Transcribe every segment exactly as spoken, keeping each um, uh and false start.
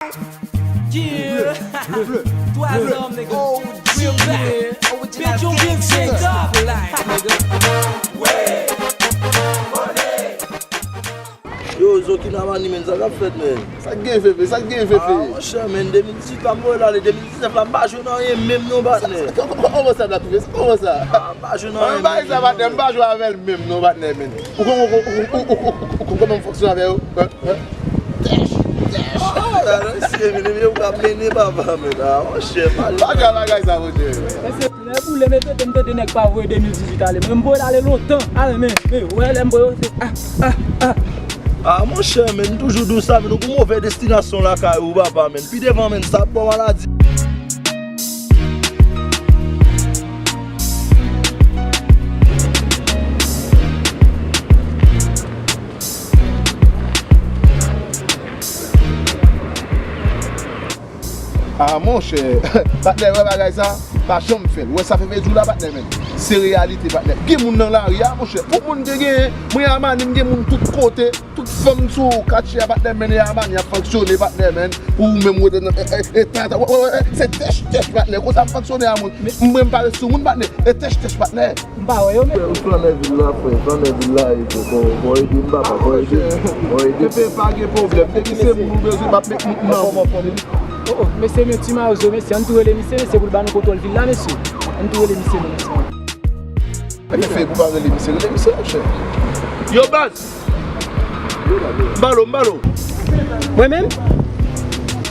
Yeah. Twa zòm, nigga. Real bad. Bitch, you been sent up like, nigga. Yo, Zoki Namani, men, sa k ap fèt, men? Sa k gen, Fefe? Sa k gen, Fefe? Ah, monchè, men, de mil dizuit la, m voye l ale, de mil diznèf la, m pa jwenn anyen menm non, patnè. Kòman sa, Black Fefe? Kòman sa? Ah, m pa jwenn anyen menm non, patnè. M pa jwe avè l menm non, patnè, men. Ou konn, ou konn, ou konn kòman m fonksyone avè yo? Tèch, tèch. Ah, la, la, si e vini, yo ka mennen papa, men, ah, monchè, pa jwe. Bagay, bagay sa, monchè. Lè boule m tete, m tete nèg pa voye de mil dizuit ale. Mwen m voye l ale lontan. Ale, men, men, wè, lè m voye, se, ah, ah, ah. Ah, monchè, men, m toujou di w sa, men, ou gon move destinasyon lakay ou, papa, men. Pi devan, men, sa ap ba w maladi. Ah, monchè, patnè, wè bagay sa, pa janm fè l. Wè sa Fefe di w la, patnè, men. Se reyalite, patnè. Gen moun nan lari a, monchè. Yon moun te genyen, mwen Amani, m gen moun tout kote, tout fanm sou katye a, patnè, men, e Amani ap fonksyone, patnè, men. Pou ou menm, ou rete nan, e, e, e, ta, ta, wè, wè, wè, se tèch, tèch, patnè. Kote ap fonksyone a, moun? Mwen, m pare sou moun, patnè. E tèch, tèch, patnè. M pa wè yo, men. Ou flannè vil la, frè, flannè vil la, e fò, fò, fò ede m, papa, fò ede m, fò ede m. Pepe, pa gen pwoblèm. Depi se moun ou bezwen, m ap met moun nan. Oh, oh, mesye, men ti mawozo, mesye, ann tou rele misye, mesye, pou l ba nou kontwòl vil la, mesye. Ann tou rele misye, non, mesye. Pepe, pou pa rele misye, rele misye, monchè. Yo, baz! M ba l ou, m ba l ou. Mwen menm?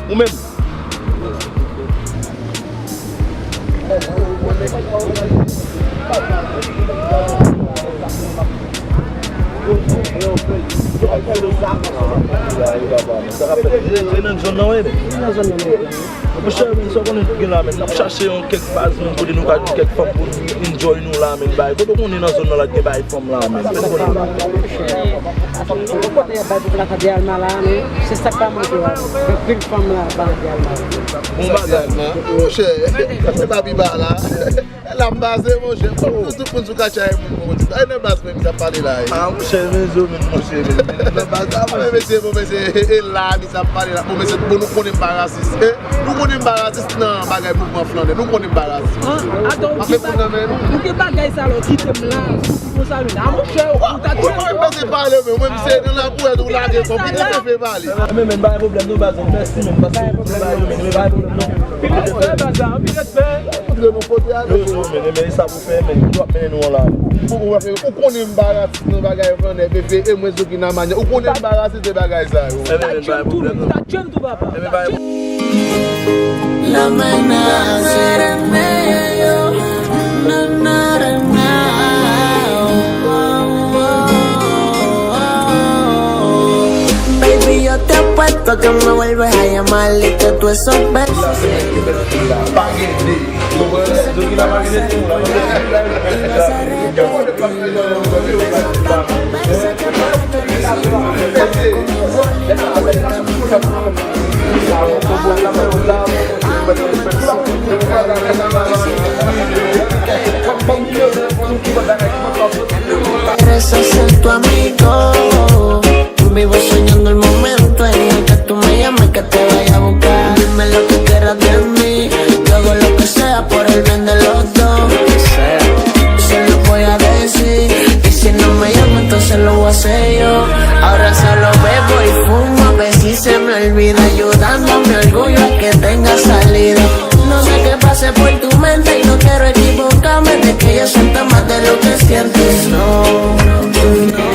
Ou menm? E nan zòn nan, wi. Nan zòn nan, wi. Monchè, men, sa w konnen gen la, men, n ap chache yon kèk baz, men, kote nou ka jwenn kèk fanm pou nou enjoy nou la, men, bay. Kote w konnen nan zòn nan la, gen bay fanm la, men. Kote w konnen? Kote y ap bay pou plaka de Alma la, men, se sa k pa manke la. Anpil fanm la ap bay de Alma. Bon bagay. Monchè, se pa pi ba la. La m pase, monchè. Fòk nou tout moun sou katye a e moun bon ti. Ay, nan baz, men, misye ap pale la, e. Ah, monchè, men zo, men, monchè, men, men, nan baz la, men, mesye, bon, mesye, e, e la, misye ap pale la. Bon, mesye, bon, nou konnen m pa rasis, e. Nou konnen m pa rasis nan bagay mouvman flannè. Nou konnen m pa rasis, mesye. Ah, atò, ou ki ba-, ou ki bagay sa la, ou kite m la, sou konsa, men. Ah, monchè, ou ta tchwe m. Ou pa pase pale, men, mwen, misye, nan lakou, ou lage, konpite, fè pale. Men, men, pa gen pwoblèm, non, baz, mèsi, men, paske, men, pa gen pwoblèm, non. Anpil respè, baz la, anpil respè. Montre nou kote a, mesye. Yo, men, men, sa pou fè, men, ki w ap mennen nou an la? Ou, ou, ou konnen m pa rasis nan bagay flannè, Fefe, e mwen Zoki Namani. Ou konnen m pa rasis de bagay sa yo. Ou ta tchwe m tou, men, ou ta tchwe m tou, papa. Ou ta tchwe m. La mañana será medio, na, na, na, na. Baby, yo te apuesto que me vuelves a llamar y que tú esos besos. Quieres ser tu amigo. Vivo soñando el momento en el que tú me llames, que te vaya a buscar. Dime lo que quieras de mí, yo hago lo que sea por el bien de los dos. Se lo voy a decir, y si no me llama, entonces lo voy a hacer yo. Ahora solo bebo y fumo, a ver si se me olvida, ayudando a mi orgullo a que tenga salida. No sé qué pase por tu mente y no quiero equivocarme de que yo sienta más de lo que sientes. No, no, no.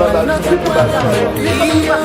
Sa vin mete baz nan men.